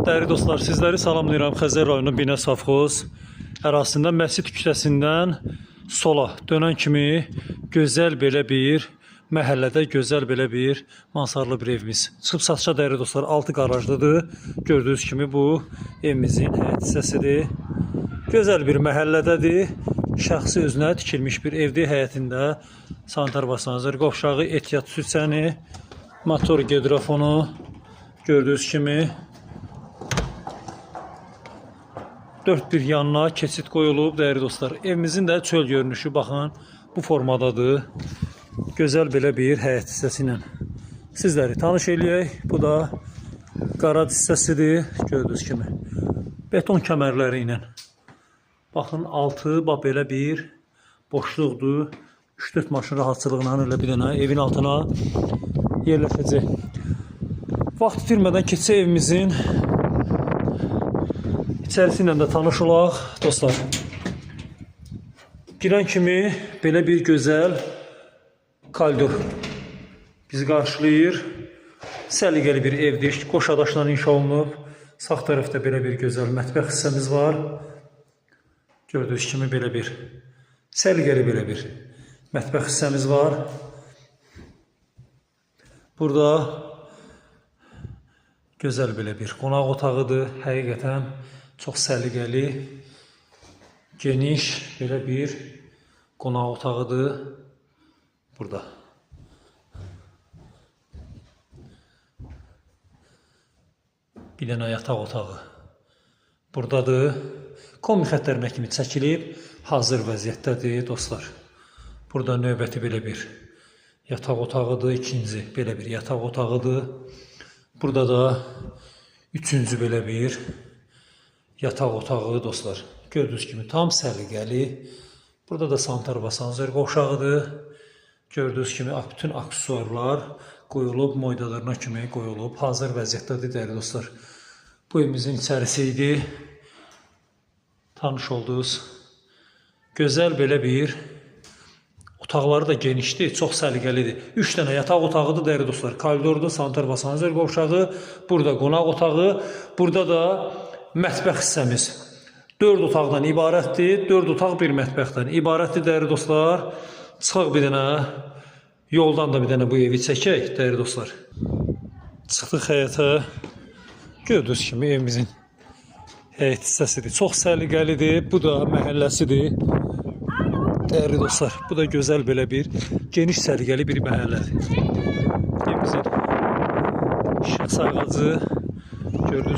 Dəyərli dostlar, sizləri salamlayıram Xəzər rayonu Binə Safxoz ərazisində Məscid küçəsindən sola dönən kimi gözəl belə bir məhəllədə gözəl belə bir mansarlı bir evimiz. Çıxıb satışa dəyərli dostlar, 6 qarajlıdır. Gördüyünüz kimi bu evimizin həyət hissəsidir. Gözəl bir məhəllədədir. Şəxsi özünə tikilmiş bir evdir. Həyətində sanitar basanzır qovşağı, ehtiyat süsəni, motor gidrofonu gördüyünüz kimi dörd bir yanına keçid qoyulub dəyərli dostlar. Evimizin də çöl görünüşü baxın bu formadadır. Gözəl belə bir həyət hissəsi ilə sizləri tanış eləyək. Bu da qaraj hissəsidir gördüyünüz kimi. Beton kəmərləri ilə. Baxın altı bax belə bir boşluqdur. 3-4 maşın rahatçılıqla elə bir dənə evin altına yerləşəcək. Vaxt itirmədən keçək evimizin içərisi ilə də tanış olaq dostlar. Girən kimi belə bir gözəl koridor bizi qarşılayır. Səliqəli bir evdir. Qoşa daşla inşa olunub. Sağ tərəfdə belə bir gözəl mətbəx hissəmiz var. Gördüyünüz kimi belə bir səliqəli belə bir mətbəx hissəmiz var. Burada gözəl belə bir qonaq otağıdır. Həqiqətən çox səliqəli, geniş belə bir qonaq otağıdır burada. Bir dənə yataq otağı buradadır. Kombi xəttlərinə kimi çəkilib, hazır vəziyyətdədir dostlar. Burada növbəti belə bir yataq otağıdır, ikinci belə bir yataq otağıdır. Burada da üçüncü belə bir yataq otağı dostlar. Gördüyünüz kimi tam səliqəli. Burada da sanitar basanzör qovşağıdır. Gördüyünüz kimi bütün aksesuarlar qoyulub, moydalarına kimi qoyulub, hazır vəziyyətdədir dəyərli dostlar. Bu evimizin içərisi idi. Tanış oldunuz. Gözəl belə bir otaqları da genişdir, çox səliqəlidir. 3 dənə yataq otağıdır dəyərli dostlar. Koridordur, sanitar basanzör qovşağı, burada qonaq otağı, burada da mətbəx hissəmiz. 4 otaqdan ibarətdir. 4 otaq bir mətbəxdən ibarətdir dəyərli dostlar. Çıxaq bir dənə yoldan da bir dənə bu evi çəkək dəyərli dostlar. Çıxdıq həyətə. Gördüyünüz kimi evimizin həyət hissəsidir. Çox səliqəlidir. Bu da məhəlləsidir. Dəyərli dostlar, bu da gözəl belə bir geniş səliqəli bir məhəllədir. Evimizin işıq sayğacı gördüyünüz